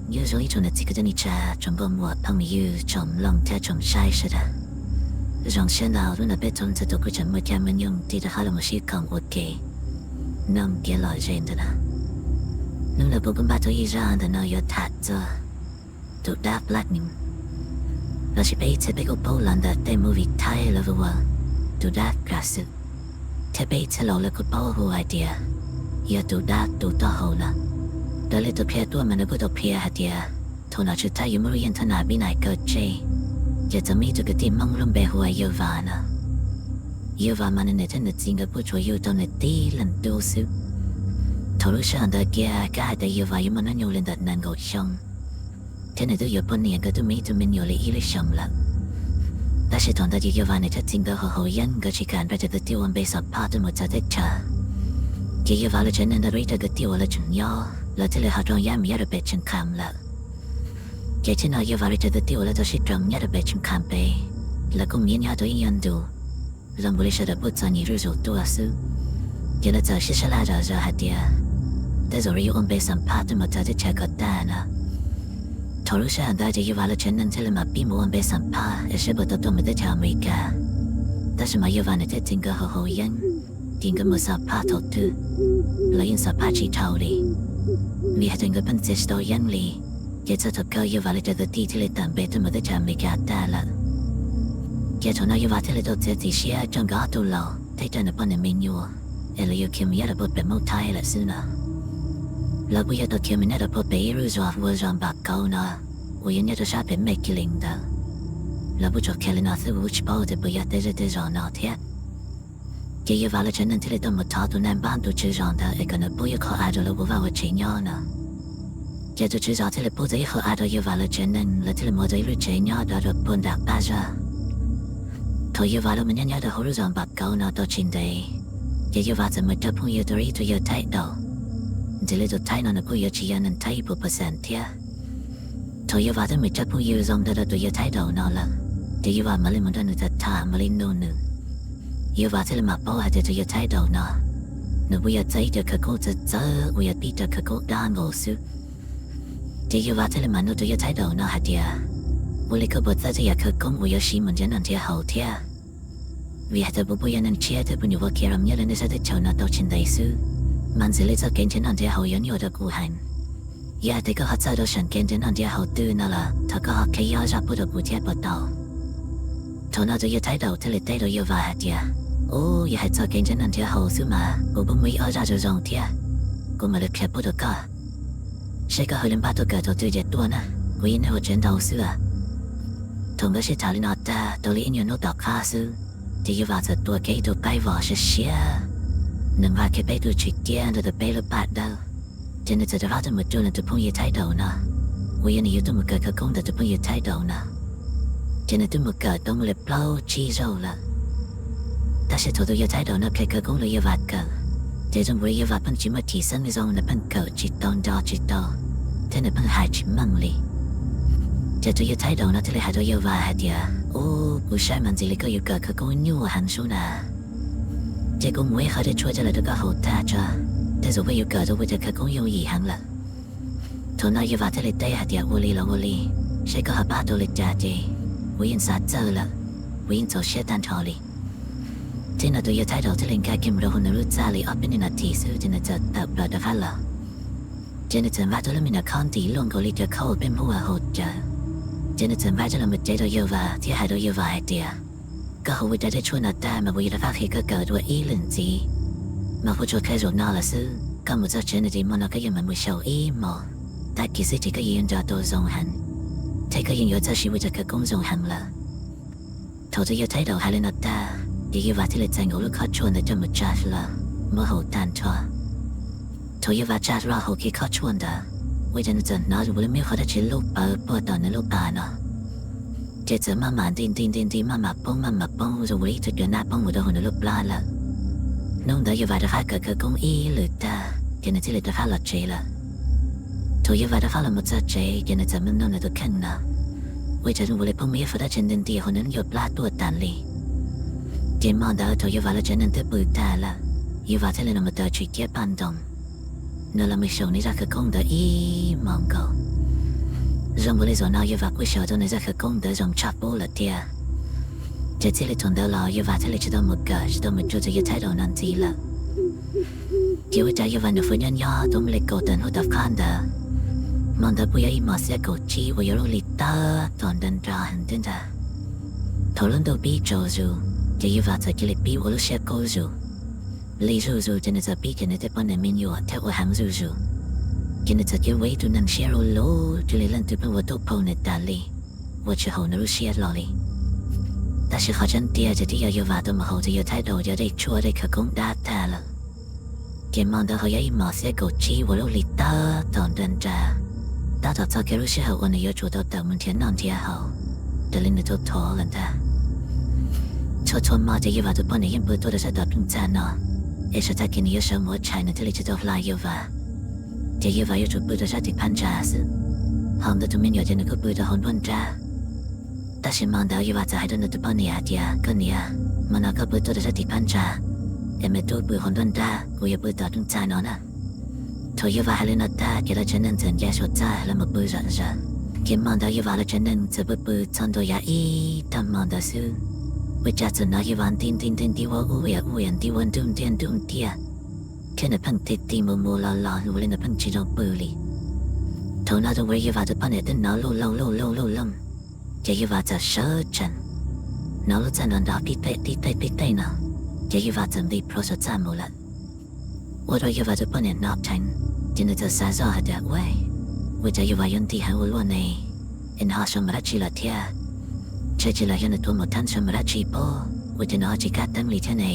Nyob zoo ib tsoom niam txiv kwv tij neej tsa, tsoom nkauj muam phooj ywg, tsoom mloog thiab tsoom saib sawv daws. Zoo siab ntau, hnub no peb txhua leej txhua tus kuj tseem muaj caij muaj nyoog tig rov qab los mus sib koom ua ke mloog kev lom zem ntawm no. Hnub no kuv kuj npaj tau ib zaj ntawm no yuav tham txog tus dab Black Moon, lossis peb ib txhia peb kuj paub los ntawm tej movie Thaib lawv hu ua tus dab Kab Xwm, thiab peb ib txhia laus lawv kuj paub hu hais tias yog tus dab tus taub hau no. Raws li tus qhia tuaj mas nws kuj tau qhia hais tias thaum nom tswv Thaib yuav muab lub yeej thab nas bib nais kaw tseg, ces txawm muaj ib tug kwv tij Hmoob lub npe hu ua Yawg Vas no. Yawg Vas mas nws niam thiab nws txiv nkawd kuj tsuas yug tau nws tib leeg tub xwb. Thaum lub sij hawm ntawd kiag kab hais tias Yawg Vas yuav muaj hnub nyoog li ntawm nees nkaum xyoo, thiab nws twb yuav poj niam, nkawd twb muaj ib tug me nyuam li ib lub xyoos lawm. Tab sis thaum ntawd ces Yawg Vas niam thiab txiv nkawd haus haus yeeb, nkawd tsis kam nrog cov kwv tij ua npe xam phaj tuaj mus txawv teb chaws. Ces Yawg Vas lawv tsev neeg ntawd ib co kwv tij uas lawv tseem nyob, lawv thiaj li ho rau yav mus nyob rau pem Tsheej Kham lawm. Ces thaum no Yawg Vas lawv cov kwv tij uas lawv tau sib raug mus nyob rau pem Tsheej Kham pem, lawv kuj mus nyob nyob tau ib nyuag ntus, zoo nkaus li sawv daws kuj txom nyem zuj zus tuaj xwb. Ces lawv txawm sib sab laj zom zaws hais tias tej zaum yuav ua npe xam phaj tuaj mus txawv teb chaws kom tag no. Thaum lub sij hawm ntawd ces Yawg Vas lawv tsev neeg thiaj li mam pib mus ua npe xam phaj es seb puas tau tuaj mus teb chaws Amelikas. Tab sis mas Yawg Vas niam thiab txiv nkawd haus haus yeeb, ces nkawd mus xam phaj thaum twg los yeej xam phaj tsis dhau li, vim hais tias nkawd pheej txiav tsis tau yeeb li. Ces txog thaum kawg Yawg Vas lawv cov kwv tij thiaj li tawm npe tuaj mus teb chaws Amelikas tag lawm. Ces thaum no Yawg Vas thiaj li tau txiav txim siab coj nkawd ob tug laus thiab coj nws poj niam me nyuam es lawv yuav khiav mus nyob rau puag pem Hmoob Thaib lawm xwb no. Lawv kuj yog tau khiav mus nyob rau puag pem ib lub zos hu ua zos Npam Kauv no, uas yog nyob rau sab pem Mej Kiv Lees ntawd. Lawv kuj tsuas khiav li no xwb, kuv tsis paub tias puas yog tej zej tej zos no thiab. Ces Yawg Vas lawv tsev neeg thiaj li tau mus thov tus nais npab tus tswv zos ntawd es kom nws pub ib qho av rau lawv ua vaj ua tsev nyob no. Ces tus tswv zos thiaj li pub tau ib qho av rau Yawg Vas lawv tsev neeg, lawv thiaj li mus ua tau ib lub tsev nyob rau rau puag nram qab zaj. Thaum Yawg Vas lawv mus nyob nyob rau hauv lub zos Npam Kauv no tau tsis ntev, ces Yawg Vas txawm mus coj phooj ywg tau ib tug yawg Thaib daus. Ntxim li tus Thaib no nws kuj yuav tsis yog neeg Thaib ib puas percent thiab. Thaum Yawg Vas twb mus coj phooj ywg zoo ntawd rau tus yawg Thaib daus no lawm, ces Yawg Vas mam li mus nrog nws tham tham, mam li nug nws. Yawg Vas thiaj li mam paub hais tias tus yawg Thaib daus no, nws kuj yog txawj ib co khawv koob txawv txawv uas yog tib co khawv koob dab nkaus xwb. Ces Yawg Vas thiaj li mam nug tus yawg Thaib daus no hais tias, ua li koj puas txawj tej yam khawv koob uas yuav siv mus nrhiav noj nrhiav haus thiab? Vim hais tias kuv kuj yog neeg tshiab thiab kuv nyuam qhuav khiav los nyob rau nej sab teb chaws no tau tsis ntev xwb, mas ntxim li txoj kev nrhiav noj nrhiav haus yuav nyuaj rau kuv heev. Yog hais tias koj ho txawj rau seem kev nrhiav noj nrhiav haus twg no los thov koj ho qhia ib ob zaj pub rau kuv thiab puas tau? Thaum no tus yawg Thaib daus thiaj li teb rau Yawg Vas hais tias, ub, yog hais txog kev nrhiav noj nrhiav haus xwb mas kuv kuj muaj ib ob zaj zoo zoo thiab, kuv mam li qhia pub rau koj. Seb koj ho li npaj tuaj kawm thaum twg ces tuaj na, kuv yeej nyob hauv tsev ntau xwb. Thaum nkawd sib tham li no tag tau li ib nyuag hnub tom qab xwb, ces Yawg Vas txawm tua kiag ib tug qaib vos siab siab, nws nqa kiag peb tug tswm ciab nrog rau peb lub paj dawb, ces nws txawm rov qab tuaj mus cuag nws tus phooj ywg Thaib daus no, uas yog nws yuav tuaj mus kawm khawv koob ntawm tus phooj ywg Thaib daus no. Ces nws twb mus kawm tau muaj li plaub tsib zaug lawm. Tab sis thaum tus yawg Thaib daus no qhia khawv koob rau Yawg Vas kawm, ces zoo nkaus li Yawg Vas pheej tsis muaj chim xeeb li, zoo nws pheej kawm tsis tau, nco tsis tau, thiab nws pheej hais tsis meej li. Ces tus yawg Thaib daus no thiaj li hais rau Yawg Vas hais tias, ub, kuv saib mas ntxim li koj yuav kawm khawv koob nyuaj heev sub na. Ces kuv mus ib qho dej tshuaj coj los rau koj haus tag tso, tej zaum koj yuav kawm tau ua cov khawv koob yooj yim heev lawm. Thaum no Yawg Vas thiaj li teb hais tias, ua li los ua li, seb koj ho pab tau li cas ces kuv yeej xav txawj lawm, kuv yeej txaus siab tag nrho li. Thaum no tus yawg Thaib daus thiaj li nkag kiag mus rau hauv nws lub txaj li ob peb nws nas this xwb ces nws txawm tawm plaws rov qab los. Ces nws txawm nqa tau lub me nyuam khaub ntim luaj nkaus li cov khaub uas peb Hmoob ua haus cawv. Ces nws txawm nqa coj los mus cev rau Yawg Vas thiab hais rau Yawg Vas hais tias, koj haus ua cov dej tshuaj no tag mas kuv yuav rov qab qhia koj kawm dua ib lwm ntxiv, mas kuv tsuas qhia zaum no los xwb, koj mus txog tsev no ces hmo no koj yuav mam mus xyaum ib hmos, tag kis xwb ces koj yeej yuav nco tau zoo heev, thiab koj yeej yuav txawj siv ua cov khawv koob zoo heev lawm. Thaum tus yawg Thaib daus hais li no tag, ces Yawg Vas thiaj li txais nkaus lub khob tshuaj ntawd coj mus tsa hlo, muab haus tag nrho. Thaum Yawg Vas tsa hlo haus kiag khob tshuaj ntawd, ua cas nws txawm hnov zoo nkaus li muaj ib qho dab tsi lub pawv puag tom nws lub pas no. Ces txawm maj mam nti nti nti nti, maj mam poob maj mam poob zoo nkaus li ib tug cua nab poob mus rau hauv nws lub plab lawm. Hnub ntawd Yawg Vas rov qab kawm khawv koob ib lwm tag, ces nws thiaj li rov qab los tsev lawm. Thaum Yawg Vas rov qab los mus txog tsev, ces nws txawm mloog mloog nws tus kheej no, ua cas zoo nkaus li pheej muaj ib qho dab tsi nti nti hauv nws lub cua plab tuaj tas li. Ces hmo ntawd thaum Yawg Vas lawv tsev neeg twb pw tag lawm, Yuva thiaj li los mus tawm tswm ciab paj ntoos. Nws los mus xyaum nws zaj khawv koob ntawd ib hmos nkaus. Zoo ua li zaum no Yuva kuj xyaum tau nws zaj khawv koob ntawd zoo tshaj qub lawm thiab. Ces txij li thaum ntawd los Yuva thiaj li tsis tau mus kawm tsis tau mus cuag cov yawg Thaib Daus no ntxiv lawm. Ces ua cas Yuva nws fwj nyob nyob tau muaj li kaum tawm hnub tom qab ntawd, hmo ntawd kuj yog ib hmos xiab kaum tsib uas yog lub hli tab tom nra nra heev thiab ntag. Thaum lub ntuj pib tsaus zus, ces Yuva txawm cia li pib ua lub siab kub zus. Li zuj zus ces nws txawm pib cem nws tej poj niam me nyuam thiab ua heev zuj zus. Ces nws txawm cia ua ib tug neeg siab luv luv, cia li leej twg pheej ua tuaj phau nws tas li, ua tsis haum nws lub siab hlo li. Tab sis qhov tseeb tiag ces twb yog Yuva tau mus haus tus yawg Thaib Daus cov dej tshuaj dej khawv koob dab tag lawm. Ces hmo ntawd ho yog ib hmos xiab kaum tsib uas lub hli tab tom nra nra, tab tom txog kiag lub sij hawm uas nws yuav tsum tau tawm mus nrhiav noj nrhiav haus raws li nws tau thov lawm ntag. Txhua txhua hmo ces Yuva tus poj niam yeej pw tuaj rau sab tom plooj txag no, es sawv tag kis nws yuav sawv mus ua tshais nws thiaj li tsis tau hla Yuva. Ces Yuva yuav tsum pw rau sab tim phab ntsa xwb, ho nkawd tus me nyuam ces nws kuj pw rau hauv nruab nrab. Tab sis hmo ntawd Yuva txawm hais rau nws tus poj niam hais tias, Koj niam, hmo no koj pw tuaj rau sab tim phab ntsa, es me tub pw hauv nruab nrab, kuv yuav pw tom plooj txag no na. Thaum Yuva hais li no tag ces lawv tsev neeg txawm nce suav txaj los mus pw zom zaws. Ces hmo ntawd Yuva lawv tsev neeg txawm pw pw txog ntua yav ib tag hmo ntawd xwb, ua cas txawm hnov Yuva nti nti nti nti ua ub yam ub yam nti ua ntuj ntiag ntuj ntiag, thiab nws pheej ti ti mus mus los los ua li nws pheej tsis zoo pw li. Thaum no tus ua Yuva tus poj niam twb hnov loj loj loj loj loj loj, ces Yuva txawm sawv tsees, hnov lub txaj nrov nrov pib pem pib pem pib pem no, ces Yuva txawm nti plhuav saum txaj mus lawm. Ua rau Yuva tus poj niam hnov dheev, ces nws txawm xav zoj hais tias, Ua, ua cas Yuva yuav nti heev ua luaj ne? Es nws ho sawv mus dab tsi lawm thiab? Ntshe tsis los yog nws tuav mus thab sawv mus dab tsi pob, ua cas nws ho tsis kab teeb li thiab ne?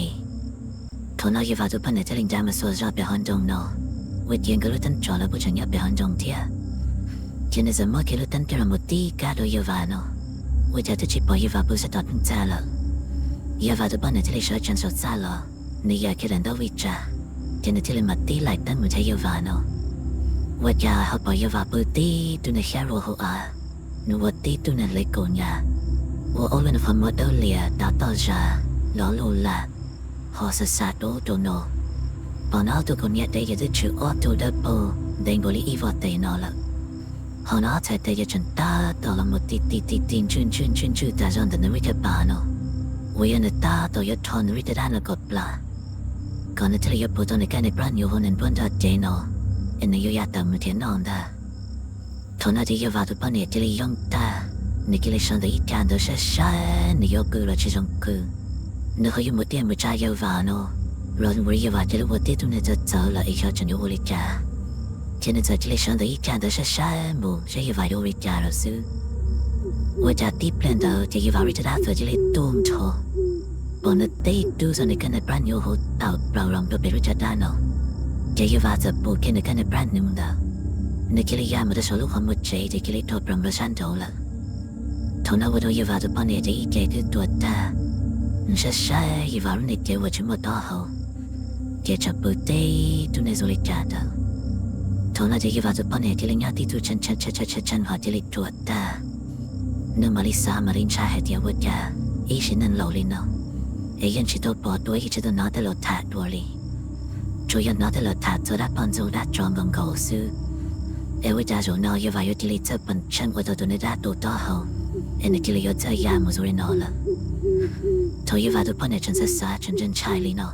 Thaum no Yuva tus poj niam thiaj li ncav mus xuas zog pem hauv nroog no, ua ciav nkawd lub teeb tsom lawv kuj tseem nyob pem hauv nroog thiab. Ces nws txawm muab kiag lub teeb coj los mus tib kab rau Yuva no, ua cas twb tsis pom Yuva pw sab tom plooj txag lawm. Yuva tus poj niam thiaj li sawv tsees saum txaj los, nws yam kiag daim ntaub vij tsam, ces nws thiaj li mam tib laim teeb mus nrhiav Yuva no, ua cas ho pom Yuva pw tib tug neeg xyab lua hauv av, nws ua tib tug neeg hle kaus nyas, ua ob lub niag qhov muag dawb lias tav toj zas, los luj lam, ho xav xav rau ub rau no. Pom nws ob tug kaus hniav dev ces twb tshwm ob tug dawb paug ntev nkaus li ib voj tes no lawm. Ho nws ob txhais tes ces tseem tab tom los mus ti ti ti ti ntswj ntswj ntswj ntswj tas zog ntawm nws lub caj pas no, uas yog nws tab tom yuav rho nws lub caj dab no kom plam, kom nws thiaj li yuav puv tau nws kab niag plab hnyuv hauv nws nruab nrog cev no, es nws yuav ya tawm mus nrhiav noj ntag. Thaum no ces Yuva tus poj niam cia li yoo tag, nws cia li sawv ntawm ib cag ntawd saib saib nws yuav qw los tsis zoo qw. Nws ho yuav mus tiaj mus tsa Yuva no, los ua li Yuva cia li ua tib tug neeg txawv txawv lawm es xyov tseem yuav ua li cas. Ces nws txawm cia li sawv ntawm ib cag ntawd saib saib mus saib Yuva yuav ua li cas lawm xwb. Ua cas tib pliag ntawd ces Yuva lub caj dab txawm cia li tu nrho, pom nws tib tug zog nws kab niag plab hnyuv hauv tawm plaws los rau pem lub caj dab no. Ces Yuva txawm pum kiag nws kab niag plab hnyuv ntawd, nws cia li ya mus rau saum lub qhov muag tsev ces cia li dhau plaws rau sab nraud lawm. Thaum no ua rau Yuva tus poj niam ces ib ce twb tuag tag, nws saib saib Yuva lub niag cev uas tsis muaj taub hau, ces tseem pw tib tug neeg zoo li cas ntawd. Thaum no ces Yuva tus poj niam cia li nyob tib tug tshee tshee tshee tshee tshee ho cia li ruam tag. Nws mam li xav mam li ntshai hais tias ua cas ib sim neej laus li no es yeej tsis tau pom dua yeej tsis tau hnov tej laus tham dua li, tsuas yog hnov tej laus tham txog dab poj ntxoog dab tsov nkaus nkaus xwb. Es ua cas zaum no Yuva yuav cia li txawj pes tsheej ua tau tus neeg dab tu taub hau, es nws cia li yuav txawj ya mus zoo li no lawm. Thaum Yuva tus poj niam tseem xav xav tseem ntshai ntshai li no,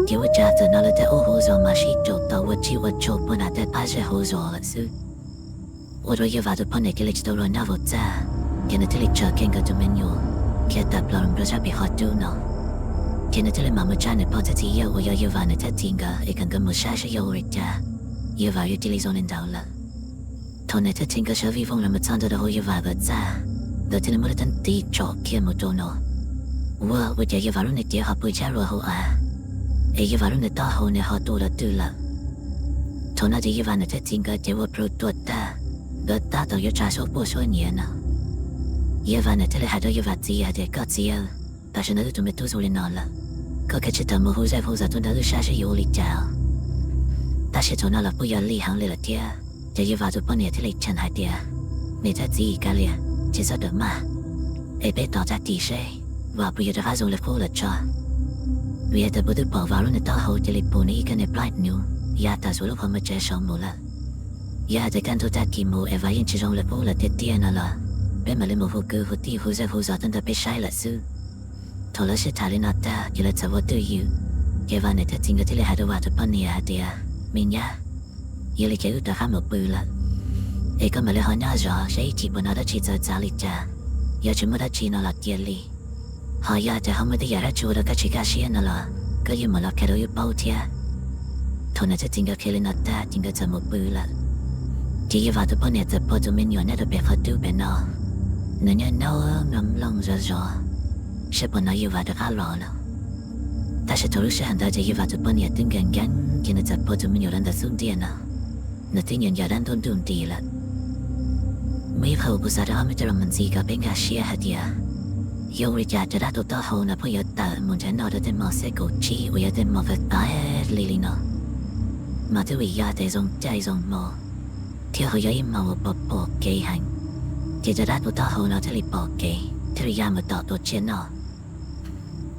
ces ua cas txawm hnov lawv tej ub hauv zos mas sib caum tau ua tib ua tsaug puag nram tej qab zej hauv zos lawm xwb. Ua rau Yuva tus poj niam cia li tsis tau luag nyob hauv txaj, ces nws thiaj li tsawm kiag nkawd tus me nyuam khiav tawm plaws rau sab pem qhov cub no. Ces nws thiaj li mam mus tsa nws pog thiab txiv yawg uas yog Yuva nws thiab txiv nkawd es kom nkawd mus saib saib yog ua li cas Yuva yuav cia li zoo li ntawd lawm. Thaum nws thiab txiv nkawd sawv vij voog los mus txog ntua rau hauv Yuva nkawd txaj, nkawd thiaj li muab lub teeb tib tsom kiag mus rau no, ua ua cas Yuva lub niag cev ho pw tshab lua hauv av, es Yuva lub niag taub hau nws ho tu lawm twg lawm. Thaum no ces Yuva nws thiab txiv nkawd ces ua plhu tuag tag, nkawd tab tom yuav tsa suab puaj suab nyiav no. Yuva nws thiaj li hais rau Yuva txiv hais tias, Koj txiv, tam sim no wb tus me tub zoo li no lawm, koj kav tsij tawm mus hu zej hu zos tuaj nrog wb saib seb yuav ua li cas. Tab sis thaum no los kuj yog lig heev li lawm thiab, ces Yuva tus poj niam thiaj li cheem hais tias, Niam thiab txiv, kav liam, tsis txhob rawm maj, es peb tos tag kis seb Vam puas yuav rov qab zoo li qub lawm tso. Yog tias puab twb pom Vas lub niag taub hau cia li pum nws ib kab niag plaib nus, yav tas zuav lub qhov muag tsev saum mus lawm. Yog hais tias kaj ntug tag kis mus es Vas yeej tsis zoo li qub lawm tiag tiag no los, peb mam li mus hu kwv hu tij hu zej hu zos tuaj nrog peb saib lawm xwb. Thaum lawv sib tham li no tag ces lawv txawm ua twj ywm, ces Vas niam thiab txiv nkawd thiaj li hais rau Vas tus poj niam hais tias, Me nyab, yog li ces wb rov qab mus pw lawm, es koj mam li ho nyob zov saib ib chim puas hnov dab tsi txawv txav li cas. Yog tsis muaj dab tsi no los cia li, ho yog tias ho muaj tej yam dab tsi ua rau koj tsis kaj siab no los koj yeej mam los qhia rau wb paub thiab. Thaum niam thiab txiv nkawd qhia li no tag ces nkawd txawm mus pw lawm. Ces yawg Vas tus poj niam txawm pog tus me nyuam nyob rau pem qhov dub pem no, nws nyob nyob mloog mloog zov zov saib puas hnov yawg Vas rov qab los lawm. Tab sis thaum lub sij hawm ntawd ces yawg Vas tus poj niam twb nkees nkees ces nws txawm pog tus me nyuam los ntawm xub ntiag no, nws twb nyiam ncaws dab ntuj ntuj nti lawm. Muaj ib qho uas kuv xav rau ob me coj los mus ntxiv kom peb nkag siab hais tias, yog ua li cas cov dab tus taub hau no pheej yuav tawm mus nrhiav noj rau tej hmo xiab kaum tsib uas yog tej hmo kaj tas li li no, mas twb vim yog tias zoo caij zoo hmo thiab ho yog ib hmo uas pom pom kev heev, ces cov dab tus taub hau no thiaj li pom kev thiaj li ya mus tom tua tsiaj noj.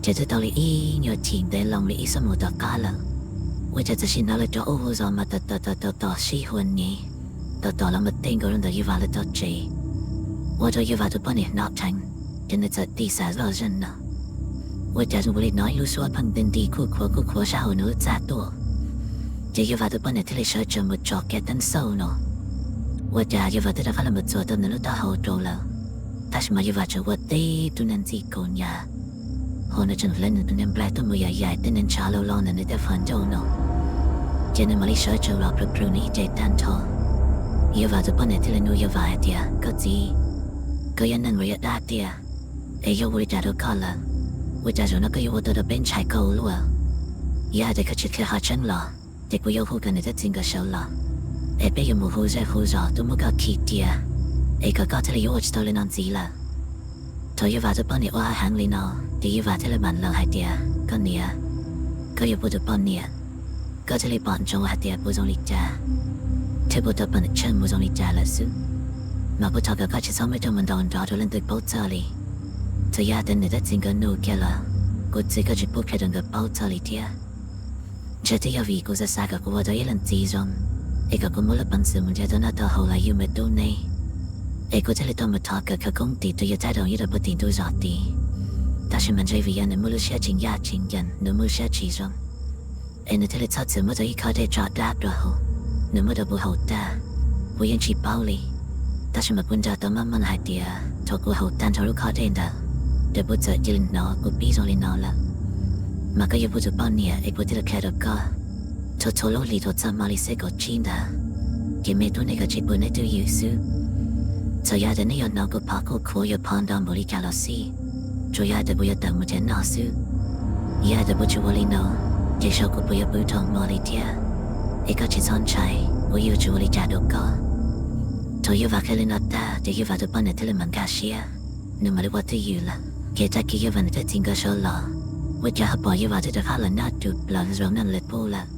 Ces twb tau li ib nyuag chim ntev loo li ib xuab moos tom qab lawm, ua cas txawm sim hnov lawv cov ub hu zos mas tom tom tom tom sib hua nyiv, tom tom los mus tej nkaus rau ntawm yawg Vas lawv tog tsev, ua rau yawg Vas tus poj niam hnov dheev, ces nws txawm tig xav zoj zeeg no, ua cas zoo li hnov ib lub suab pheej nti nti kuj khuav kuj khuav sab hauv nws lub txaj tuaj. Ces yawg Vas tus poj niam thiaj li sawv tsees mus tso kiag teeb xauj no, ua cas yawg Vas twb rov qab los mus txuas tau nws lub taub hau rau lawm, tab sis mas yawg Vas tseem ua tib tug niag ntxim kaus nyas, ho nws tseem hlawv nws tus niag nplaig tuaj mus yaim yaim tej niag ntshav laus los ntawm nws tej fab ncauj no. Ces nws mam li sawv tsees los plhws plhws nws ib ce tag nrho. Yawg Vas tus poj niam thiaj li nug yawg Vas hais tias, Koj txiv, koj yog neeg los yog dab tiag? Es yog ua li cas rau koj lawm? Ua cas zaum no koj yuav ua tau rau peb ntshai koj ua luaj? Yog hais tias koj tsis qhia qhov tseeb los, ces kuv yuav hu kom niam thiab txiv nkawd sawv los, es peb yuav mus hu zej hu zos tuaj muab koj khi cia, es kom koj thiaj li yuav ua tsis tau li no ntxiv lawm. Thaum yawg Vas tus poj niam ua heev li no, ces yawg Vas thiaj li mam laus hais tias, Koj niam, koj yog kuv tus poj niam, koj thiaj li pom ntsoov hais tias kuv zoo li cas, thiab kuv tau pom niam tsheej mus zoo li cas lawm xwb. Mas kuv thov kom koj tsis txhob muab coj mus ntaus nrov rau leej twg paub txog li. Txawm yog tias niam thiab txiv nkawd nug kiag los, kuv txiv koj tsis pub qhia rau nkawd paub txog li thiab. Ntshe twb yog vim kuv xav xav kom kuv ua tau ib leej txiv zoo, es kom kuv muab lub peev xwm mus nrhiav tau noj tau haus los yug me tub neb, es kuv thiaj li tau mus thov kom khawv koob tim tus yawg Thaib Doos nyob rau puag tim ntug zos tid. Tab sis mas ntshe vim yog nws muaj lub siab tsis ncaj tsis ncees, nws muaj lub siab tsis zoo, es nws thiaj li txhob txwm muab tau ib khob dej tso dab rau haus, nws muab rau kuv haus tag. Kuv yeej tsis paub li, tab sis mas kuv nco tau meej meej hais tias thaum kuv haus tag nrho lub khob dej ntawd, ces kuv txawm cia li hnov kuv pib zoo li no lawm. Mas koj yog kuv tus poj niam es kuv thiaj li qhia rau koj, txhua txhua lub hlis thaum txog hmo li xiab kaum tsib ntawd, ces me tub neb kom tsis pw neb twj ywm xwb. Txawm yog tias neb yuav hnov kuv phov kuj khuav yuav phov nto npaum li cas los xij, tsuas yog hais tias kuv yuav tawm mus nrhiav noj xwb. Yog hais tias kuv tsis ua li no, ces xyov kuv puas yuav pw dhau hmo li thiab. Es koj tsis txhob ntshai, kuv yeej yuav tsis ua li cas rau koj. Thaum yawg Vam qhia li no tag ces yawg Vam tus poj niam thiaj li mam nkag siab, nws mam li ua twj ywm lawm. Ces tag kis yawg Vam nws thiaj txiv nkawd sawv los, ua cas ho pom yawg Vam twb rov qab los nyob rau plaws zoo neej li qub lawm.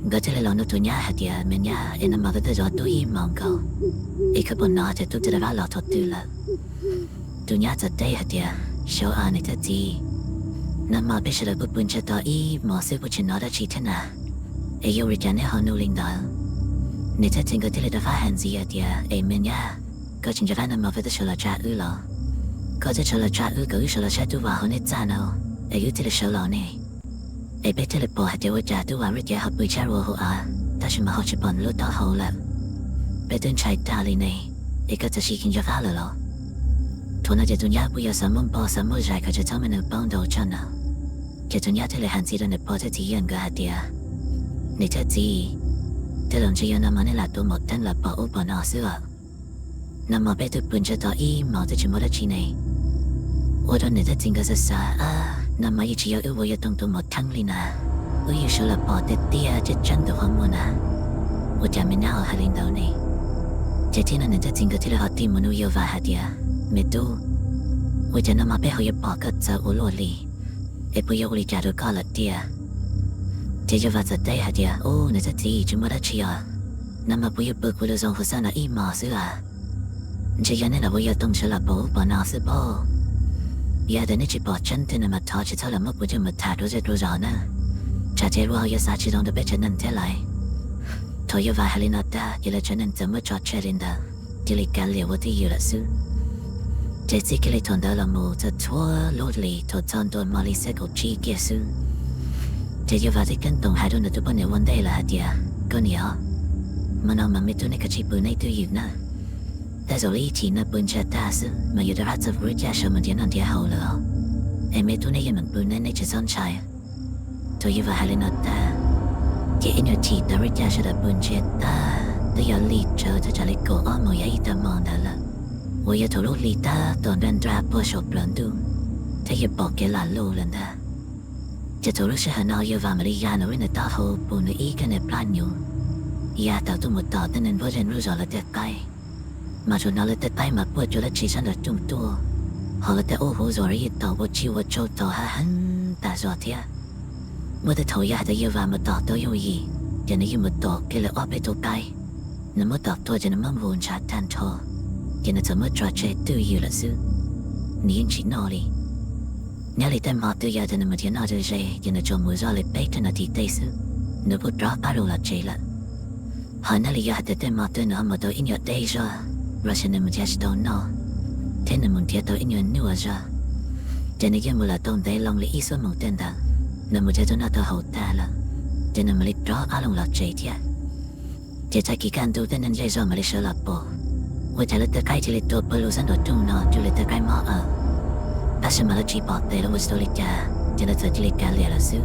Nkawd thiaj li los nug tus nyab hais tias, Me nyab, es nag hmo koj twb zov tub ib hmos nkaus, es koj puas hnov tias tub twb rov qab los thaum twg lawm? Tus nyab txawm teb hais tias, Xyov as niam thiab txiv, nag hmo peb sawv daws kuj pw ntsiag to ib hmos xwb kuj tsis hnov dab tsi thiab na, es yog ua li cas neb ho nug li ntawd? Niam thiab txiv nkawd thiaj li rov qab hais ntxiv hais tias, Es me nyab, koj tsis nco qab nag hmo koj twb sawv los tsa wb los? Koj twb sawv los tsa wb kom wb sawv los saib tub Vam hauv neb txaj no, es wb thiaj li sawv los ne. Es peb thiaj li pom hais tias ua cas tub Vam lub cev ho pw tshab lua hauv av, tab sis mas ho tsis pom nws lub taub hau lawm. Peb twb ntshai tag li ne, es koj txawm sim tsis nco qab lawm los? Thaum no ces tus nyab kuj yog xav muab npog xav muab zais kom tsis txhob muaj neeg paub ntau tshaj no. Ces tus nyab thiaj li hais ntxiv rau nws pog thiab txiv yawg nkawd hais tias, Niam thiab txiv, tej zaum ntshe yog nag hmo neb lam tua maum theeb los pom ub pom no xwb os. Nag hmo peb twb pw ntsiag to ib hmos twb tsis muaj dab tsi ne. Ua rau niam thiab txiv nkawd xav xav, Nag hmo yeej tsis yog wb ua yawg Toog tus maum theeb li na, wb yeej sawv los pom tiag tiag tseeb tseeb ntawm qhov muag na. Ua cas me nyab ho hais li ntawd ne? Ces thaum no niam thiab txiv nkawd thiaj li ho tig mus nug yawg Vam hais tias, Me tub, ua cas nag hmo peb ho yuav pom koj txawv ua luaj li, es puas yog ua li cas rau koj lawm tiag? Ces yawg Vam txawm teb hais tias, Ub, niam thiab txiv, tsis muaj dab tsi os. Nag hmo kuv yeej pw kuv lub zoo huv xab no ib hmos xwb as. Ntshe yog neb lam ua yawg Toog sawv los pom ub pom no xwb pob. Yog tias nej tsis pom tseeb tiag no mas thov tsis txhob los muab kuv coj mus tham rau zej rau zos na. Tsam ces luag ho yuav xav tsis zoo rau peb tsev neeg thiab lawm. Thaum Yuva hais li no tag ces lawv tsev neeg txawm muab tso tseg li ntawd, cia li kav liam ua twj ywm lawm xwb. Ces txij kiag li thaum ntawd los mus txog txhua lub hlis thaum txog ntua hmo li xiab kaum tsib kiag xwb, ces Yuva tib keeb toom hais rau nws tus poj niam ua ntej lawm hais tias, Koj niam os, hmo no mas me tub nej kav tsij pw nej twj ywm na. Tej zaum li ib chim no pw ntsiag tag xwb mas yuav rov qab txog kuv lub caij sawv mus nrhiav noj nrhiav haus lawm os. Es me tub nej yeej meem pw nej, nej tsis txhob ntshai. Thaum Yuva hais li no tag, ces ib nyuag chim tawm lub caij sawv daws pw ntsiag tag twb yog lig tsawv thaj tsam li kaum ob moos yav ib tag hmo ntawd lawm, uas yog thaum lub hli tab tom nraj nraj puag saum plaws ntuj thiab yuav pom kev lam luj lawm ntag. Ces thaum lub sij hawm no Yuva mam li ya nws lub niag taub hau pum nws ib kab niag plab hnyuv ya tawm tuaj mus tom tej neeg npuab zej npuab zos lawv tej qaib. Mas thaum no lawv tej qaib mas puaj cuag lub tshis sab nraum rooj tuaj, ho lawv tej ub huv zos los yeej tom ua tsij ua tsau tom hav heev tas zog thiab. Muaj tej thaum yog hais tias Yuva mus tom tau yooj yim, ces nws yeej mus tom kiag li ob peb tug qaib. Nws muab tom tuag ces nws muab npuv ntshav tag nrho, ces nws txawm muab tso tseg twj ywm lawm xwb, nws yeej tsis noj li. Nyob li tej hmo twg yog tias nws mus nrhiav noj ze ze ces nws tsuas mus zoj li peb rau nas this tej xwb, nws kuj rov qab los tsev lawm. Ho nyob li yog hais tias tej hmo twg nws ho mus tau ib nyuag deb zog los sis nws mus nrhiav tsis tau noj, thiab nws mus nrhiav tau ib nyuag nyuaj zog, ces nws yeej mus lawm tau ntev loo li ib xuab moos tej ntawd, nws mus nrhiav tau noj tau haus tag lawm, ces nws mam li rov qab los tsev thiab. Ces tag kis kaj ntug tej neeg zej zog mam li sawv los pom, ua cas lawv tej qaib cia li tuag pawg lug xab nraum rooj no cuag li tej qaib mob aw. Tab sis mas lawv tsis pom tes los ua tsis tau li cas ces lawv txawm cia li kav liam lawm xwb.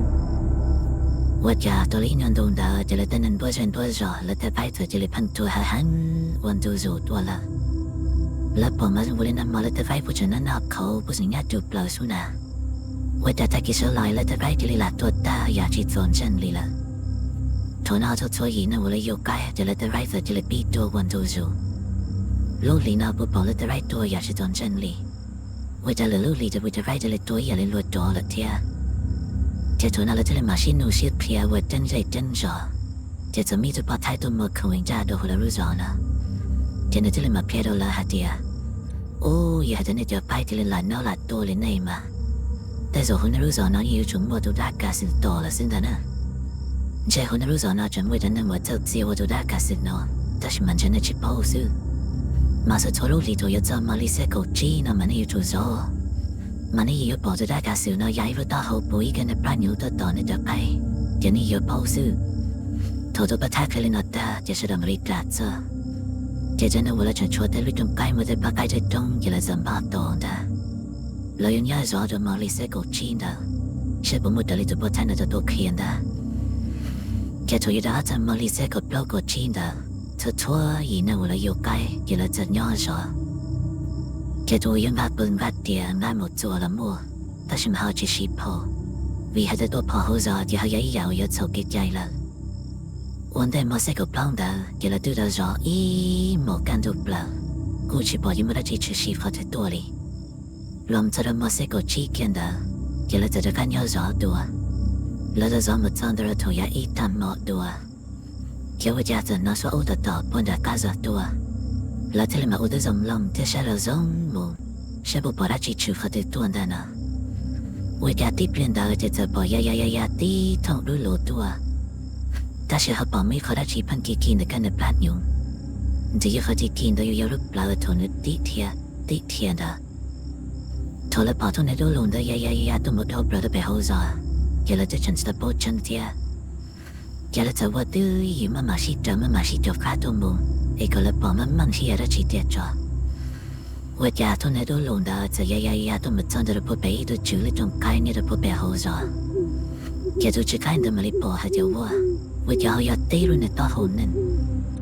Ua cas tau li ib nyuag ntu ntawd ces lawv tej neeg npuab zej npuab zos lawv tej qaib txawm cia li pheej tuag hav heev ua ntu zus tuaj lawm. Lawv pom mas zoo li nag hmo lawv tej qaib puag tseem noj noj qhauv puag tseem nyab rug plaws xwb na. Ua cas tag kis sawv los lawv tej qaib cia li lam tuag tag yam tsis txaus ntseeg li lawm. Thaum no txhua txhua yim neeg uas lawv yuav qaib ces lawv tej qaib txawm cia li pib tuag ua ntu zus. Lub hlis no puas pom lawv tej qaib tuag yam tsis txaus ntseeg li. Ua cas lwm lub hlis ces kuv cov qaib cia li tuag ib yam li luag rov lawm thiab. Ces thaum no lawv thiaj li mam sib nug sib qhia ua ceeb zej ceeb zos, ces txawm muaj ib tug poj thaib tuaj muag khoom ncaj rau hauv lawv lub zos no. Ces nws thiaj li mam qhia rau lawv hais tias, Ub, yog hais tias nej cov qaib cia li lam nyob lam tuag li nej mas, tej zaum hauv nej lub zos no yeej yuav tsum muaj tus dab kav xwm tom lawm xwb ntag na. Ntshe hauv nej lub zos no tseem muaj cov neeg uas txawj txia ua tus dab kav xwm no, tab sis mas ntshe nej tsis paub xwb. Mas txhua txhua lub hlis thaum yuav txog hmo li xiab kaum tsib no mas nej yuav tsum zov, mas nej yeej yuav pom tus dab kav xwm no ya ib lub taub hau pum ib kab niag plab hnyuv tuaj tom nej cov qaib, ces nej yeej yuav paub xwb. Thaum tus poj thaib qhia li no tag ces sawv daws mam li ras txog. Ces cov neeg uas lawv tseem tshuav tej lub rooj qaib muaj tej pab qaib coob coob ces lawv txawm npaj tos ntag. Lawv yuav nyob zov rau hmo li xiab kaum tsib ntawd, seb puas muaj raws li tus poj thaib no tau tuaj qhia ntag. Ces thaum yuav rov qab txog hmo li xiab kaum plaub kaum tsib ntawd, txhua txhua yim neeg uas lawv yuav qaib ces lawv txawm nyob zov. Ces tus uas yuav nqa pw nqa riam nqa mus txuas los muaj, tab sis mas ho tsis siv phom, vim hais tias tua phom hauv zos ces ho yog ib yam uas yuav txhaum kev cai lawm. Ua ntej hmo xiab kaum plaub ntawd ces lawv twb tau zov ib hmos kaj ntug plaws, kuj tsis pom yuav muaj dab tsi tshwm sim qhov twg tuaj li. Los txog rau hmo xiab kaum tsib kiag ntawd, ces lawv txawm rov qab nyob zov dua. Lawv tau zov mus txog ntawm rau thaum yav ib tag hmo dua, ces ua cas txawm hnov suab ub tom tom puag nram qab zog tuaj. Lawv thiaj li mam ua tib zoo mloog thiab saib los zoo mus, saib puas pom dab tsi tshwm qhov twg tuaj ntag no. Ua cas tib pliag ntawd ces txawm pom ya ya ya ya tib thooj dub lug tuaj, tab sis ho pom muaj ib qho dab tsi pheej kis kis ntawm kab niag plab hnyuv. Ntshe yog qhov kis kis ntawd yuav yog lub plawv thaum nws tib dhia, tib dhia ntawd. Thaum lawv pom thooj niag dub lug ntawd ya ya ya tuaj mus dhau plaws rau pem hauv zos, ces lawv twb tseem tsis tau paub tseeb thiab. Ces lawv txawm ua twj ywm maj mam sib raws maj mam sib caum qab tuaj mus, es kom lawv pom meej meej sib yav dab tsi tiag tso. Ua cas thooj niag dub lug ntawd txawm ya ya ya tuaj mus txog ntawm rau puag pem ib tug tswv lub rooj qaib nyob rau puag pem hauv zos. Ces tus tswv qaib ntawd mam li pom hais tias ua, ua cas ho yog tib lub niag taub hau neeg,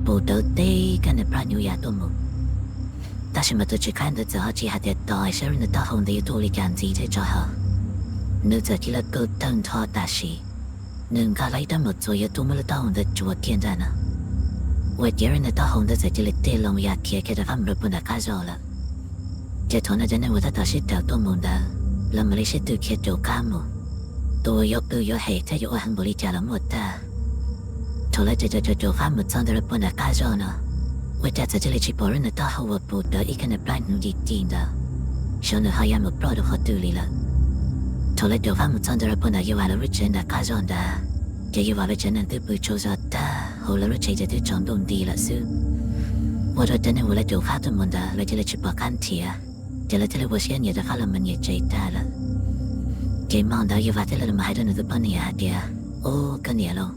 pum rawv tib kab niag plab hnyuv ya tuaj mus. Tab sis mas tus tswv qaib ntawd txawm ho tsis hais tias tos saib lub niag taub hau ntawd yuav tuaj ua li cas ntxiv thiab tso hauv. Nws txawm cia li kaw tawg ntho tam sim, nws nqa los ib rab mus txuas yuav tuaj muab lub taub hau ntawd tsuav kiag ntag no. Ua ciav lub niag taub hau ntawd txawm cia li tig loo ya khiav kiag rov qab mus rau puag nram qab zog lawm. Ces thaum no cov neeg uas tab tom sib raws tuaj mus ntawd, lawv mam li sib tw khiav caum qab mus. Tus uas yuav qw yuav hem thiab yuav ua heev npaum li cas los muaj tag. Thaum lawv caum caum caum caum qab mus txog ntawm rau puag nram qab zog no, ua cas txawm cia li tsis pom lub niag taub hau uas pum rawv ib kab niag plab hnyuv ci ci ntawd. xyov nws ho ya mus ploj rau qhov twg li lawm. Thaum lawv caum fab mus txog ntawm rau puag nram Yawg Vam lawv lub tsev ntawm qab zog ntawd, ces Yawg Vam lub tsev neeg twb pw tsaug zog tag, hauv lawv lub tsev ces twb tsaus ntuj nti lawm xwb. Ua rau cov neeg uas lawv caum fab tuaj mus ntawd lawv cia li tsis pom qab nrhiav, ces lawv thiaj li ua siab nyias rov qab los mus nyias tsev tag lawm. Ces hmo ntawd Yawg Vam thiaj li los hais rau nws tus poj niam hais tias, Ub, koj niam lauj,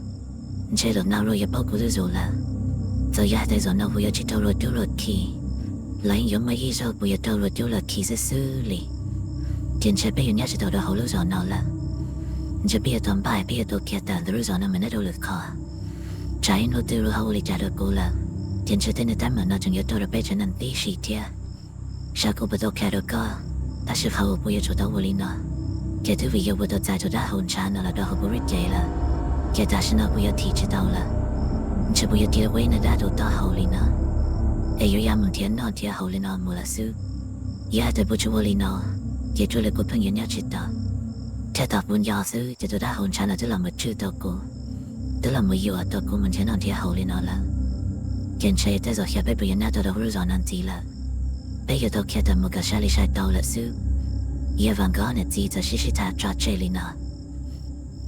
ntshe zaum no los yog paub kuv lub zoo lawm. Txawm yog hais tias zaum no kuv yuav tsis raug luag cub luag khi, los yeej yuav muaj ib zaug kuv yuav raug luag cub luag khi xwb xwb li. Ces ntshe peb yuav nyob tsis tau rau hauv lub zos no lawm. Ntshe peb yuav tau npaj, peb yuav tau khiav tawm ntawm lub zos no mus nyob rau lwm qhov. Tsam ib hnub twg luag ho ua li cas rau kuv lawm, ces ntshe tej niag teeb meem no tseem yuav raug rau peb tsev neeg tib si thiab. Xyov kuv puas tau qhia rau koj, tab sis qhov uas kuv yuav tsum tau ua li no, ces twb vim yog kuv tau txais tus dab hau ntshav no los rau hauv kuv lub cev lawm, ces tam sim no kuv yuav thim tsis tau lawm. Ntshe kuv yuav cia li ua ib niag dab rau taub hau li no, es yuav ya mus nrhiav noj nrhiav haus li no mus lawm xwb. Yog hais tias kuv tsis ua li no, ces tsuas li kuv pheej yuav nyob tsis tau. Thiab tom kuv nco xwb ces tus dab hau ntshav no twb los mus tswj tau kuv, twb los mus yuam tau kuv mus nrhiav noj nrhiav haus li no lawm. Ces ntshe tej zaum xyov peb puas yuav nyob tau rau hauv lub zos no ntxiv lawm. Peb yuav tau khiav tawm mus kom sai li sai tau lawm xwb. Yawg Vam nkawd niam txiv txawm sib sib tham tso tseg li no,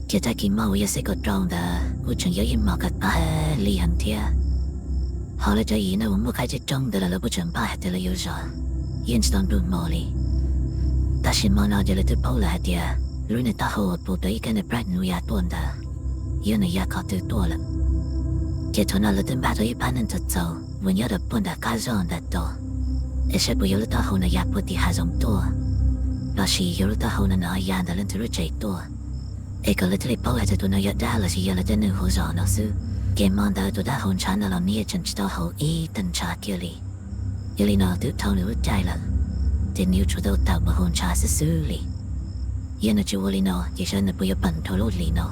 ces tag kis hmo uas yog xiab kaum rau ntawd kuj tseem yog ib hmos kaj pab li heev thiab. Ho lawv cov yim neeg uas muaj qaib cib roob ntawd los lawv kuj tseem npaj hais tias lawv yuav zov, yeej tsis tau ntuj hmo li. Tab sis hmo no ces lawv twb paub lawm hais tias lub niag taub hau uas puv rau ib kab niag praj nus ya tuaj ntawd, yog nws ya qhov twg tuaj lawm. Ces thaum no lawv twb npaj tau ib pab neeg txaus txaus uas nyob rau puag nram qab zog ntawd tos, es saib puas yog lub taub hau no ya puag tim hav zoov tuaj, lossis yog lub taub hau no nws ho ya ntawm leej twg lub tsev tuaj, es kom lawv thiaj li paub hais tias tus no yog dab lossis yog lawv tej neeg hauv zos no xwb. Ces hmo ntawd tus dab hau ntshav no los nws yeej tseem tsis tau haus ib teg ntshav kiag li. Yog li no twb dhau nws lub caij lawm, ces nws yuav tsum tau tawm mus haus ntshav xwb xwb li. Yog nws tsis ua li no ces xyov nws puas yuav peem dhau lub hlis no.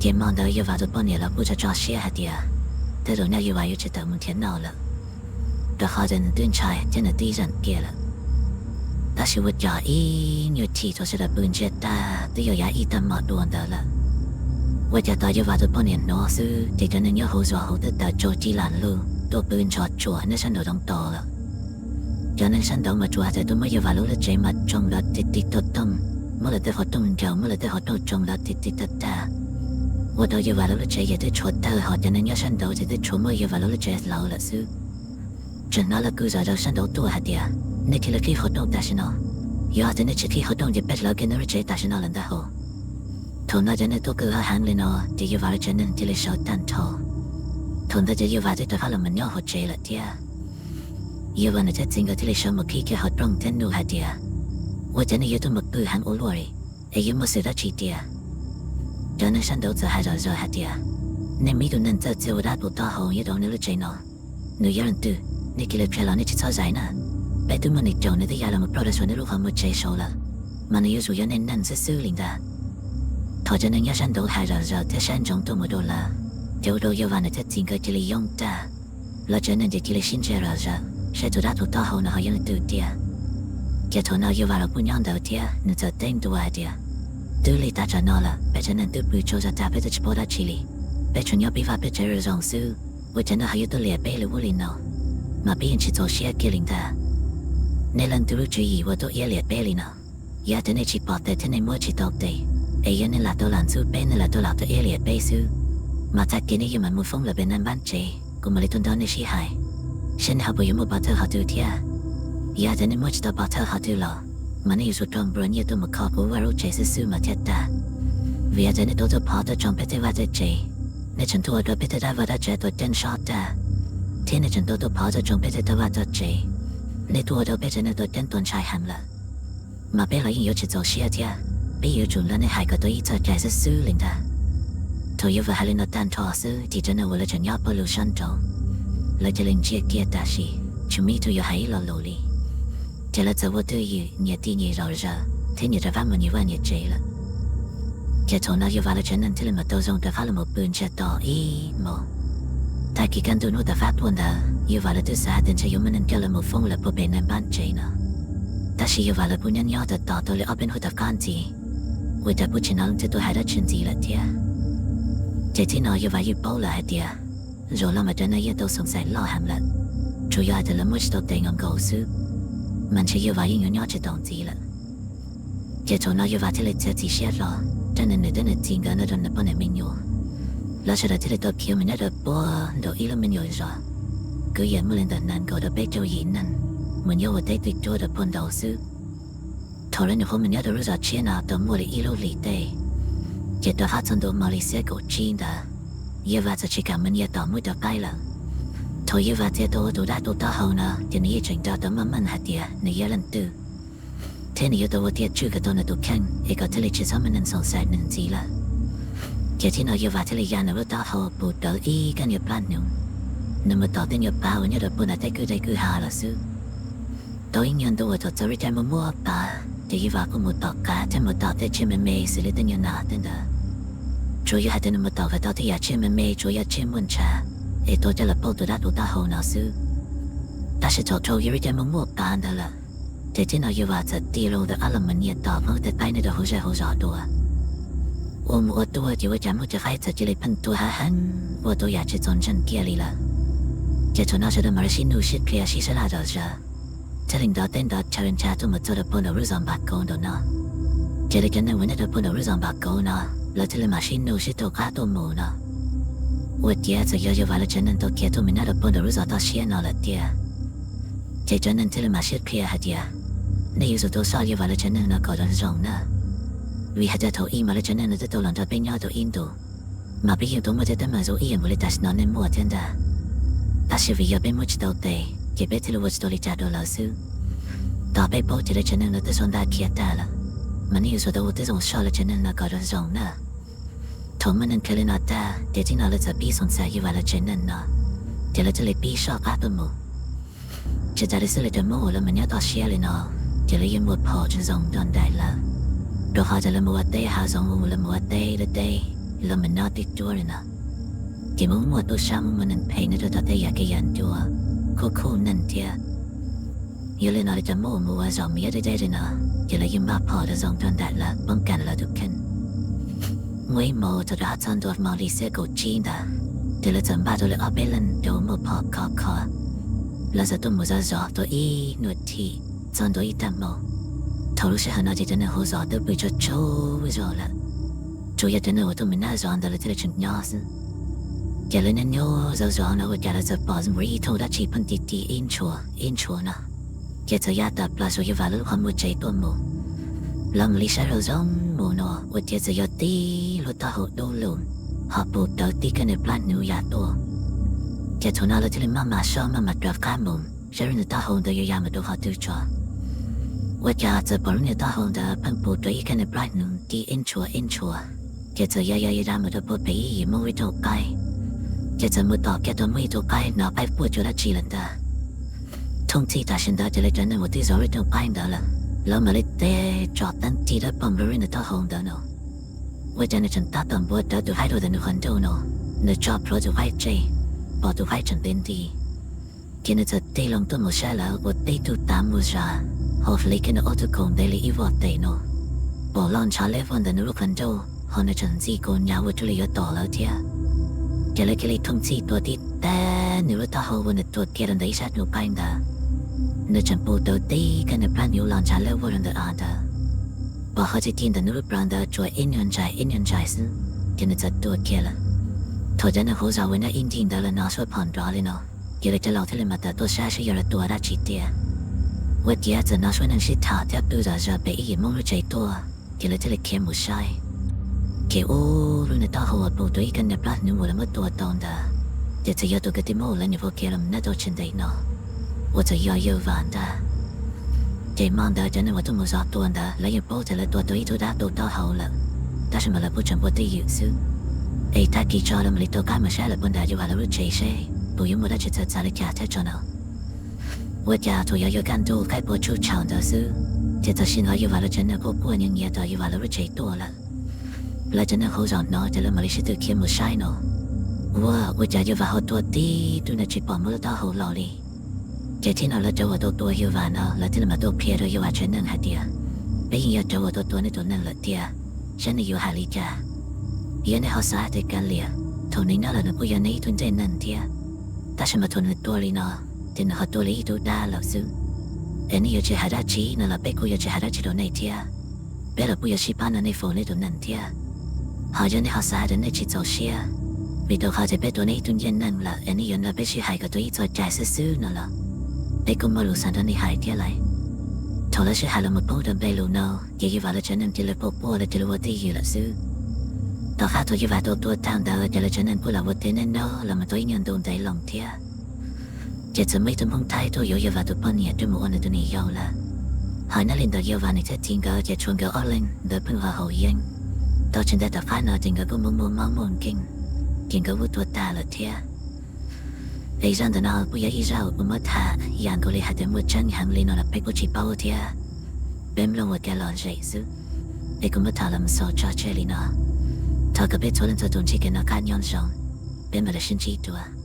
Ces hmo ntawd Yawg Vam tus poj niam los kuj tso tso siab hais tias tej zaum nyaj Yawg Vam yuav tsis tawm mus nrhiav noj lawm, rau qhov tias nws twb ntshai thiab nws twb zeem kiag lawm. Tab sis ua cas ib nyuag chim thaum sawv daws pw ntsiag tag twb yog yav ib tag hmo dua ntawd lawm, ua cas tos Yawg Vam tus poj niam hnov xwb ces cov neeg nyob hauv zos hauv twb tawm tsaus ci lam lug tuaj pw ntsho tsuam nyob sab nraum zoov tos lawm. Cov neeg sab nraud mas tsuas hais tias tuaj muab Yawg Vam lawv lub tsev mas tsoo lawv ti ti tag tooj, muab lawv tej qhov rooj ncaws, muab lawv tej qhov rooj tsoo lawv ti ti tag tag. Ua rau Yawg Vam lawv lub tsev ces twb tshuav tawg, ho cov neeg nyob sab nraud ces twb tshuav muab Yawg Vam lawv lub tsev hlawv lawm xwb. Tseem hnov lawv kwv zom zaws sab nraud tuaj hais tias, Nej cia li qhib qhov rooj tam sim no, yog tias nej tsis qhib qhov rooj ces peb hlawv kiag nej lub tsev tam sim no lawm ntag hos. Thaum no cov neeg tuaj kwv heev li no ces Yawg Vam lawv tsev neeg cia li sawv tag nrho. Thaum ntawd ces Yawg Vam twb rov qab los mus nyob hauv tsev lawm thiab. Yawg Vam nws thiab txiv nkawd thiaj li sawv mus qhib kiag qhov rooj thiab nug hais tias, Ua cas nej yuav tuaj mus pw heev ua luaj li, es yuav muaj xwm dab tsi tiag? Cov neeg sab nraud txawm hais zom zaws hais tias, Nej muaj ib tug neeg txawj txiag ua dab tus taub hau nyob rau nej lub tsev no. Nws yog leej twg, nej cia li qhia los nej tsis txhob zais na. Peb twb muab nws caum nws twb ya los mus ploj rau saum nej lub qhov muag tsev saud lawm, mas nws yuav tsum yog nej neeg xwb xwb li ntag. Thaum cov neeg nyob sab nraud hais zom zaws thiab saib ntsoov tuaj mus rau lawv, ces ua rau Yawg Vam nws thiab txiv nkawd cia li yoo tag. Lawv tsev neeg ces cia li sib ntsia zom zaws saib tus dab tus taub hau no ho yog leej twg tiag. Ces thaum no Yawg Vam los kuj nyob ntawd thiab nws txawm teb ntua hais tias, Twb lig tag tsam no lawm, peb tsev neeg twb pw tsaug zog tag peb twb tsis paub dab tsi li. Peb tsuas nyob pib vaj peb tsev zoo zoo xwb, ua cas nej ho yuav tuaj liam peb li ub li no, mas peb yeej tsis txaus siab kiag li ntag. Nej leej twg lub tswv yim uas tuaj iab liam peb li no? Yog tias nej tsis pom tes thiab nej muab tsis tau tes, es yog nej lam tau lam ntxub peb, nej lam tau lam tuaj iab liam peb xwb, mas tag kis nej yuav mam mus foob lawm pem naj npab tsev, kuv mam li tuaj nrog nej sib hais, seb nej ho puas yuav muaj pov thawj qhov twg thiab. Yog tias nej muab tsis tau pov thawj qhov twg los, mas nej yuav tsum raug nplua nyiaj tuaj mus kho kuv vaj lub tsev xwb xwb mas thiaj tag. Vim yog tias nej tau tuaj phov tuaj tsoo peb tej vaj tej tsev, nej tseem tuaj ua rau peb tej dab vaj dab tsev tuaj ceeb sob tag, thiab nej tseem tau tuaj phov tuaj tsoo peb tej toj vaj toj tsev, nej tuaj ua rau peb tsev neeg tuaj ceeb tuaj ntshai heev lawm. Mas peb los yeej yuav tsis txaus siab thiab, peb yuav tsum nrog nej hais kom tau ib txoj cai xwb xwb li ntag. Thaum Yawg Vam hais li no tag nrho xwb ces cov neeg uas lawv tseem nyob pawg lug sab nraud, lawv cia li ntsia kiag tam sim, tsis muaj ib tug yuav hais ib lo lus li. Ces lawv txawm ua twj ywm nyias ti nyias zom zaws thiab nyias rov qab mus nyias vaj nyias tsev lawm. Ces thaum no Yawg Vam lawv tsev neeg thiaj li mam tau zoo rov qab los mus pw ntsiag to ib hmos. Tag kis kaj ntug hnub tom qab tuaj ntawd Yawg Vam lawv twb xav hais tias ntshe yuav muaj neeg coj lawv mus foob lawm puag pem naj npab tsev no, tab sis Yawg Vam lawv kuj nyob nyob tos tos tau li ob peb hnub tom qab ntxiv, ua cas kuj tsis hnov leej twg tuaj hais dab tsi ntxiv lawm thiab. Ces txij no Yawg Vam yeej paub lawm hais tias, zaum no mas cov neeg yeej tau xoom xaim loj heev lawm, tsuas yog hais tias lawv muab tsis tau tes nkaus nkaus xwb. mas ntshe Yawg Vam yeej yuav nyob tsis tau ntxiv lawm. Ces thaum no Yawg Vam thiaj li txiav txim siab hlo, rau nws niam thiab nws txiv nkawd no rau nws poj niam me nyuam. Lawv sawv daws thiaj li tau khiav mus nyob rau puag nraum ib lub me nyuam zos, kwv yees muaj li ntawm nees nkaum rau peb caug yim neeg, mus nyob ua teb twj cuab rau puag nraud xwb. Thaum lawv nyuam qhuav mus nyob rau lub zos tshiab no tau muaj li ib lub hlis tej, ces rov qab txog ntua hmo li xiab kaum tsib ntawd, Yawg Vam txawm tsis kam mus nyiag tom muaj cov qaib lawm. Thaum Yawg Vam txiav tau ua tus dab tu taub hau no ces nws yeej tseem nco tau meej meej hais tias nws yog leej twg, thiab nws yuav tau ua tiav tswj kom tau nws tus kheej es kom thiaj li tsis txhob muaj neeg xoom xaiv nws ntxiv lawm. Ces thaum no Yawg Vam thiaj li ya nws lub taub hau puv rawv ib kab niag plab hnyuv, nws mus tom tej nyuag pav uas nyob rau puag nram tej kwj deg kwj ha lawm xwb. Tau ib nyuag ntu uas thaum txog lub caij muaj muaj pav ces Yawg Vam kuj mus tom qav thiab mus tom tej tsiaj me me xws li tej nyuag nas tej ntawd. Tsuas yog hais tias nws mus tom kom tau tej yam tsiaj me me tsuas yog tsiaj muaj ntshav, es tau coj los pauj tus dab tu taub hau no xwb. Tab sis thaum dhau lub caij muaj muaj pav ntawd lawm, ces thaum no Yawg Vam txawm tig loo ntawm ob los mus nyiag tom Hmoob tej qaib nyob rau hauv zej hauv zos dua. Ua mus ua tuaj ces ua cas Hmoob cov qaib txawm cia li pheej tuag heev heev, ua tau yam tsis txaus ntseeg kiag li lawm. Ces thaum no sawv daws mam li sib nug sib qhia sib sab laj zom zaws, thiaj li nrov teb nrov chaw ntsha tuaj mus txog rau puag nraum lub zos Npam Kauv nraum no. Ces lawv cov neeg uas nyob rau puag nraum lub zos Npam Kauv no, lawv thiaj li mam sib nug sib raug qab tuaj mus no. Ua ciav txawm yog Yawg Vam lawv tsev neeg tau khiav tuaj mus nyob rau puag nraum lub zos toj siab no lawm tiag. Ces cov neeg thiaj li mam sib qhia hais tias, nej yuav tsum tau soj Yawg Vam lawv tsev neeg no kom zoo zoo na, vim hais tias thaum ub mas lawv tsev neeg no twb tau los nrog peb nyob tau ib ntus, mas peb yeej tau muaj tej teeb meem zoo ib yam nkaus li tam sim no nej muaj thiab ntag. Tab sis vim yog peb muab tsis tau tes ces peb thiaj li ua tsis tau li cas rau lawv xwb. Tos peb paub tias lawv tsev neeg no twb sau ntaj khiav tag lawm, mas nej yuav tsum tau ua tib zoo soj lawv tsev neeg no kom zoo zoo na. Thaum muaj neeg qhia li no tag ces thaum no lawv txawm pib xoom xaiv Yawg Vam lawv tsev neeg no, ces lawv thiaj li pib soj qab tuaj mus. Tsis tas li xwb, lawv cov Hmoob uas lawv mus nyob toj siab li no, ces lawv yeej muaj phom zoo zoo nrog nraim lawv, rau qhov tias lawv mus ua teb hav zoov, lawv mus ua teb lawv teb, lawv mus nyob twj cuab li no, ces muaj muaj tub sab, muaj muaj neeg phem nyob rau tom tej yam kev yam ncua, khuj khuj neeg thiab. Yog li no lawv cov Hmoob uas mus ua zos mus nyob deb deb li no, ces lawv yeej npaj phom zoo zoo nrog nraim lawv, poob kam lawv tus kheej. Muaj ib hmos thaum rov qab txog ntua hmo li xiab kaum tsib ntawd, ces lawv txawm npaj tau li ob peb leeg cov uas muaj phom khov kho, lawv txawm tuaj mus zov zov tau ib hnub thib txog ntua ib tag hmo. Thaum lub sij hawm no ces cov neeg hauv zos twb pw tsaug tsaug zog lawm, tsuas yog cov neeg uas tuaj mus nyob zov ntawd lawv thiaj li tseem nyob xwb. Ces lawv nyob nyob zov zov no ua cas lawv txawm pom mus ib tug dab tsi pheej ti ti ib ntshua ib ntshua no, ces txawm ya tawm plaws saum Yawg Vam lawv lub qhov muag tsev tuaj mus. Lawv mam li saib zoo zoo mus no ua ciav txawm yog tib lub taub hau dub lug, ho puv rawv tib kab niag plab hnyuv ya tuaj. Ces thaum no lawv thiaj li maj mam soj maj mam rov qab mus saib lub niag taub hau ntawd yuav ya mus rau qhov twg tso. Ua cas txawm pom lub niag taub hau ntawd pheej puv rawv ib kab niag plab hnyuv ti ib ntshua ib ntshua, ces txawm ya ya ya ya mus rau puag pem ib yim Hmoob lub rooj qaib. Ces txawm mus tom kiag tau muaj ib tug qaib no qaib puaj cuag dab tsi lawm ntag. Thooj txhij tam sim ntawd ces lawv cov neeg uas twb zov lub rooj qaib ntawd lawm, lawv mam li teb tsom teeb tig dawb paug rau lub niag taub hau ntawd no. Ua cas nws tseem tab tom npuav rawv tus qaib rau ntawm nws qhov nrauj no, nws tso plhuav tus qaib tseg, pom tus qaib tseem ntev nti. Ces nws txawm tig loo tuaj mus saib lawv ua tib tug tav mus zas, hauv hliv kiag nws ob tug kaus ntev li ib voj tes no, pom loj ntshav leb vog ntawm nws lub qhov nrauj, ho nws tseem ntxi kaus nyav ua cuag li yuav tom lawv thiab. Ces lawv cia li thooj txhij tua tib tag nws lub taub hau uas nws tua kiag rau ntawm ib sab rooj qaib ntawd. Nws tseem puv rawv tib kab niag plab hnyuv los ntshav leb vog rau ntawm av ntawd. Pom qhov txhia ci ntawm nws lub plawv ntawd tsuas ib nyuag ntsais ib nyuag ntsais xwb, ces nws txawm tuag kiag lawm. Thaum cov neeg hauv zos uas nyob ib ncig ntawd lawv hnov suab phom nrov li no, ces lawv cov laus thiaj li mam tawm tuaj saib saib yog lawv tua dab tsi tiag. Ua ciav txawm hnov suab neeg sib tham thiab pw zom zaws pem ib yim Hmoob lub tsev tuaj, ces lawv thiaj li khiav mus saib. Ces ub, lub niag taub hau uas puv rawv ib kab niag plab hnyuv uas lawv muab tua tau ntawd, ces txawm yog tus kwv tij Hmoob uas lawv nyuam qhuav khiav los mus nyob rau tsev ntawm no, uas txawm yog Yawg Vam ntag. Ces hmo ntawd cov neeg uas tuaj mus zov tua ntawd lawv yeej paub tias lawv tua tau ib tug dab tu taub hau lawm, tab sis mas lawv kuj tseem npuav twj ywm xwb. Es tag kis tso lawv mam li rov qab mus saib lawv puag nram Yawg Vam lawv lub tsev seb puas yuav muaj dab tsi txawv txav li cas thiab tso no. Ua cas thaum yuav yuav kaj ntug qaib puas tsuj tshau ntawd xwb, ces tam sim no Yawg Vam lawv tsev neeg kuj quaj nyiav nyiav tom Yawg Vam lawv lub tsev tuaj lawm. Lawv cov neeg hauv zos hnov ces lawv mam li sib tw khiav mus saib no. Ua, ua cas Yawg Vam ho tua tib tug neeg tsis pom muaj lub taub hau los li. Ces thaum no lawv cov uas tau tua Yawg Vam no lawv thiaj li mam tuaj qhia rau Yawg Vam tsev neeg hais tias, peb yeej yog cov uas tau tua neb tus neeg lawm tiag, saib neb yuav hais li cas. Yog neb ho xav hais tias kav liam, thaum nws nyob los nws kuj yog neb ib tug ntsej neeg thiab, tab sis mas thaum nws tuag li no, ces nws ho tuag li ib tug dab lawm xwb. Es nej yuav tsis hais dab tsi no los peb kuj yuav tsis hais dab tsi rau nej thiab. Peb los kuj yuav sib pab nrog nej foom nej tus neeg thiab. Ho yog nej ho xav hais tias nej tsis txaus siab vim rau qhov tias peb tua nej ib tug nyiaj neej lawm es nej yuav nrog peb sib hais kom tua ib txoj cai xwb xwb no los, peb kuj muaj lus xav nrog nej hais thiab lauj. Thaum lawv sib hais los mus poob rau npe lus no, ces Yawg Vam lawv tsev neeg cia li pua puaj, lawv cia li ua twj ywm lawm xwb. Tom qab thaum Yawg Vam tau tua tag ntawd ces lawv tsev neeg kuj los ua teb neb no los mus tau ib nyuag ntu ntev loo thiab. Ces txawm muaj ib tug Hmoob Thaib tuaj yuav Yawg Vam tus poj niam tuaj mus ua nws tus niam yau lawm. Ho nyob li ntawm Yawg Vam nws thiab txiv nkawd ces tshuav nkawd ob leeg ntawd pheej ho haus yeeb. Tau tsis ntev tom qab no ces nkawd kuj muaj muaj mob muaj nkeeg, ces nkawd kuj tuag tag lawm thiab. Es zaj ntawm no kuj yog ib zaj uas kuv muab tham yam nkaus li hais tias muaj tseeb heev li no los peb kuj tsis paub thiab. Peb mloog ua kev lom zem xwb, es kuv muab tham los mus xaus tso tseg li no. Thov kom peb txhua leej txhua tus ntsib kev noj qab nyob zoo, peb mam li sib ntsib dua.